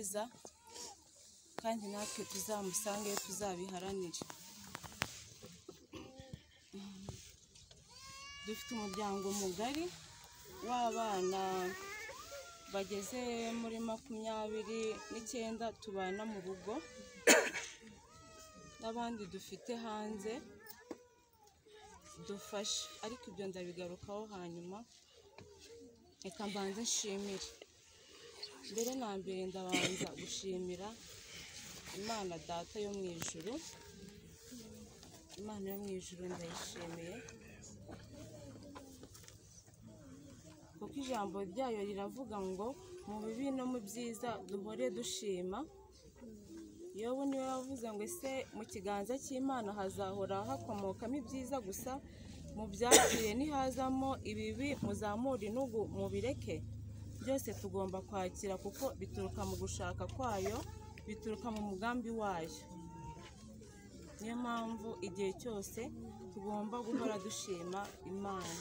heza, kandi natwe tuzamusange tuzabiharanire. Dufite umuryango mugari w'abana bageze muri 29 tubana mu rugo, n'abandi dufite hanze dufashe, ariko ibyo ndabigarukaho hanyuma. Reka mbanze nshimire. Mbere na mbere ndabanza gushimira Imana Data yo mu ijuru. Imana yo mu ijuru ndayishimiye, kuko ijambo ryayo riravuga ngo mu bibi no mu byiza duhore dushima. Yobu niwe wavuze ngo ese mu kiganza cy'Imana hazahora hakomokamo ibyiza gusa, mu byapfuye nihazamo ibibi muzamure inugu mubireke. Byose tugomba kwakira kuko bituruka mu gushaka kwayo, bituruka mu mugambi wayo. Niyo mpamvu igihe cyose tugomba guhora dushima Imana.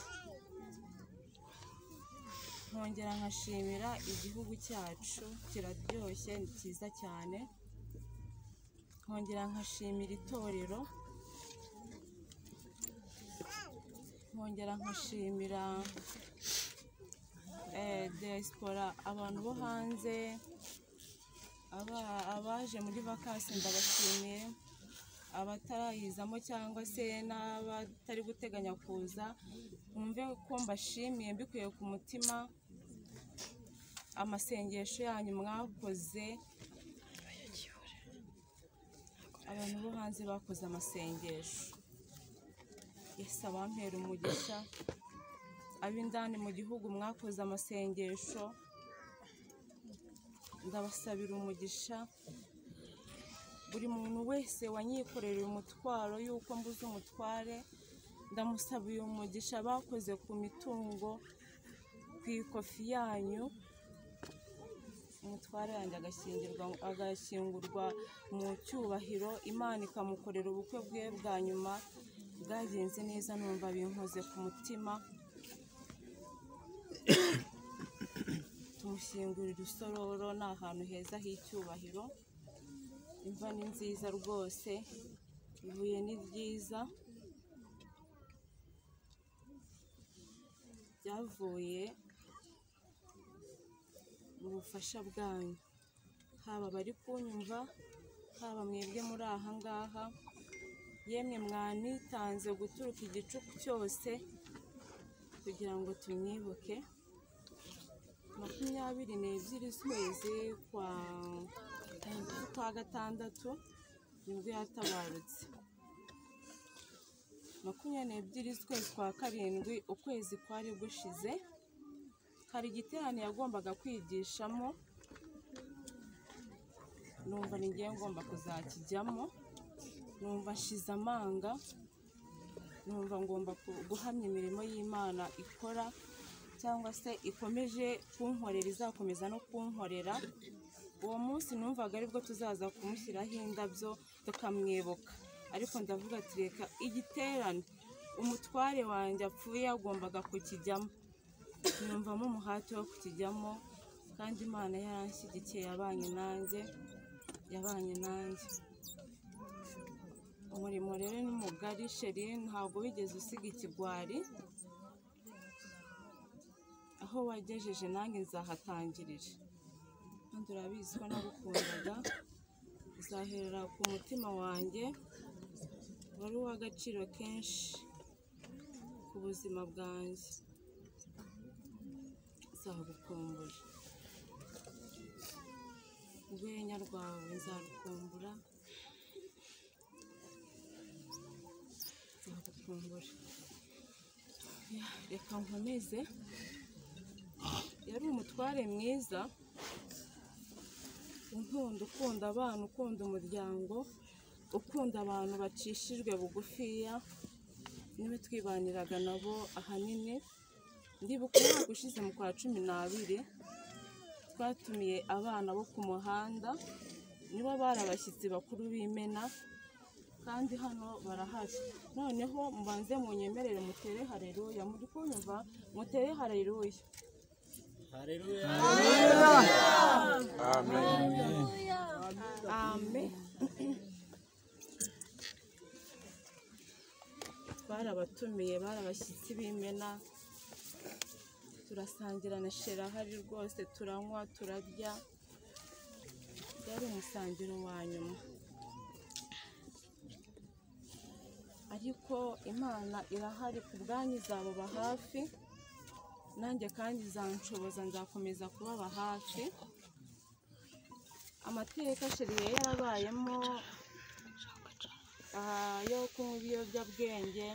Nkongera nkashimira igihugu cyacu, kiraryoshye, ni cyiza cyane. Nkongera nkashimira itorero, nkongera nkashimira diaspora, abantu bo hanze, abaje muri vakansi ndabashimiye, abatarayizamo cyangwa se n'abatari guteganya kuza, mwumve ko mbashimiye mbikuye ku mutima. Amasengesho yanyu mwakoze, abantu bo hanze bakoze amasengesho, Yesu abampera umugisha. Ab'indani mu gihugu mwakoze amasengesho, ndabasabira umugisha. Buri muntu wese wanyikorera umutwaro y'uko mbuze umutware, ndamusabiye umugisha. Bakoze ku mitungo, ku ikofi yanyu, umutware yanjye agashyingurwa mu cyubahiro, Imana ikamukorera ubukwe bwe bwa nyuma bwagenze neza, numva binkoze ku mutima. Tumushyingurira Rusororo, ni ahantu heza h'icyubahiro, imva ni nziza rwose, ibuye ni ryiza, byavuye mu bufasha bwanyu, haba abari kunyumva, haba mwebwe muri aha ngaha, yemwe mwanitanze guturuka igicuku cyose kugira ngo tumwibuke. 22 z'ukwezi kwa gatandatu nibwo yatabarutse. 22 z'ukwezi kwa karindwi, ukwezi kwari gushize, hari igiterane yagombaga kwigishamo, numva ningiye ngomba kuzakijyamo, numva nshize amanga, numva ngomba guhamya imirimo y'Imana ikora cyangwa se ikomeje kunkorera, izakomeza no kunkorera. Uwo munsi numvaga aribwo tuzaza kumushyiraho indabyo tukamwibuka, ariko ndavuga ati reka igiterane umutware wanjye apfuye yagombaga kukijyamo, numvamo umuhati wo kukijyamo, kandi Imana yaranshyigikiye, yabanye nanjye, yabanye nanjye. Umurimo rero ni mugari, sheri ntabwo wigeze usiga ikigwari, aho wagejeje nanjye nzahatangirira. Kandi urabizi ko nagukundaga, uzahera ku mutima wanjye, wari uw'agaciro kenshi ku buzima bwanjye, nzagukumbura. Urwenya rwawe nzarukumbura, nzagukumbura. Reka nkomeze. Yari umutware mwiza, unkunda, ukunda abana, ukunda umuryango, ukunda abantu bacishijwe bugufiya, niwe twibaniraga nabo ahanini. Ndibuka umwaka ushize mu kwa 12 twatumiye abana bo ku muhanda, nibo bari abashyitsi bakuru b'Imena, kandi hano barahari. Noneho mubanze munyemerere mutere haleluya, muri kunyumva, mutere haleluya. Haleluya. Amen. Twarabatumiye, bari abashyitsi b'imena, turasangira na shera hari rwose, turanywa turarya, byari umusangiro wa nyuma. Ariko Imana irahari ku bwanyu, izababa hafi, nanjye kandi izanshoboza, nzakomeza kubaba hafi. Amateka sheri yari yarabayemo yo kunywa ibiyobyabwenge,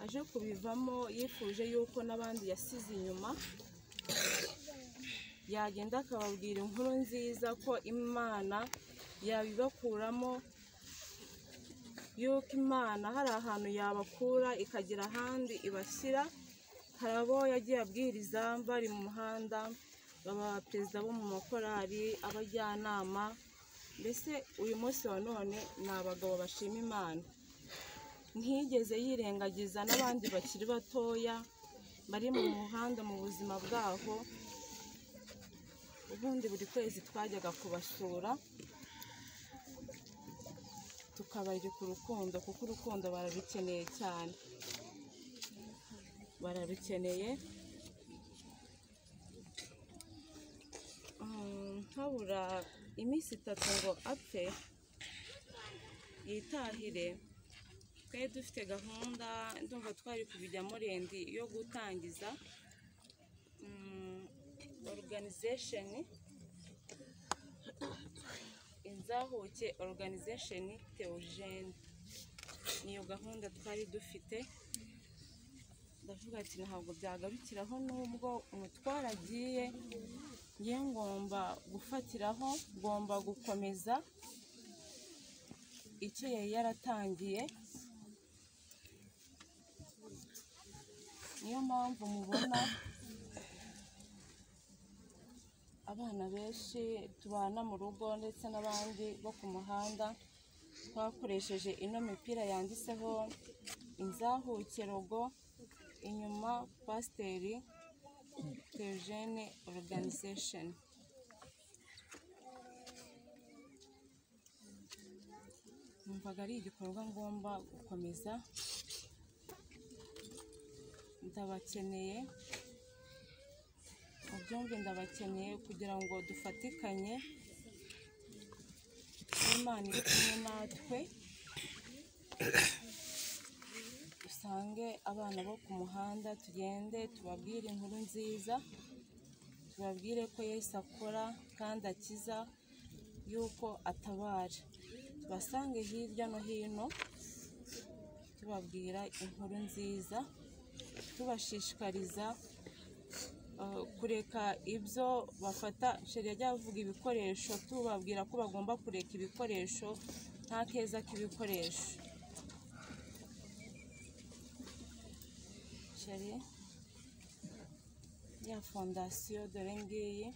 aje kubivamo yifuje yuko n'abandi yasize inyuma yagenda akababwira inkuru nziza ko Imana yabibakuramo, yuko Imana hari ahantu yabakura ikagira ahandi ibashyira. Hari abo yagiye abwiriza bari mu muhanda, baba perezida bo mu makorari, abajyanama, mbese uyu munsi wa none ni abagabo bashima Imana. Ntiyigeze yirengagiza n'abandi bakiri batoya bari mu muhanda mu buzima bwaho. Ubundi buri kwezi twajyaga kubasura tukabereka urukundo, kuko urukundo bararukeneye cyane, bararukeneye. Habura iminsi 3 ngo apfe yitahire, twari dufite gahunda, ndumva twari kubijyamo rendi yo gutangiza organization Inzahuke Organization Theogene, niyo gahunda twari dufite. Ndavuga ati ntabwo byagarukiraho nubwo umutwara agiye, ngiye ngomba gufatiraho, ngomba gukomeza icyo yari yaratangiye. Niyo mpamvu mubona abana benshi tubana mu rugo ndetse n'abandi bo ku muhanda twakoresheje ino mipira yanditseho Inzahuke logo, inyuma Pasiteri Theogene Organization. Numvaga ari igikorwa ngomba gukomeza, ndabakeneye mubyumve, ndabakeneye kugira ngo dufatikanye, Imana iri kumwe natwe, usange abana bo ku muhanda, tugende tubabwire inkuru nziza, tubabwire ko Yesu akora kandi akiza, yuko atabara. Tubasange hirya no hino tubabwira inkuru nziza, tubashishikariza kureka ibyo bafata. Sheri yajya avuga ibikoresho, tubabwira ko bagomba kureka ibikoresho, nta keza k'ibikoresho. Sheri ya fondasiyo dore ngiyi,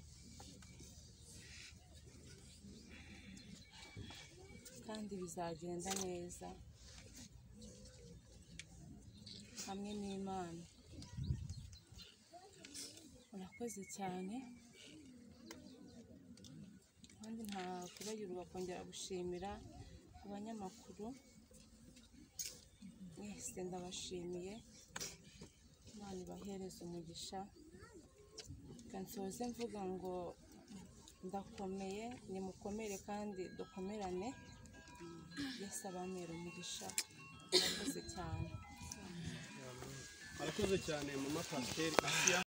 kandi bizagenda neza hamwe n'Imana. Urakoze cyane, kandi nta kwibagirwa kongera gushimira abanyamakuru mwese, ndabashimiye. Imana ibahereze umugisha. Reka nsoze mvuga ngo ndakomeye, nimukomere kandi dukomerane. Yesu abamere umugisha. Urakoze cyane. Arakoze cyane mama Pasiteri Asia.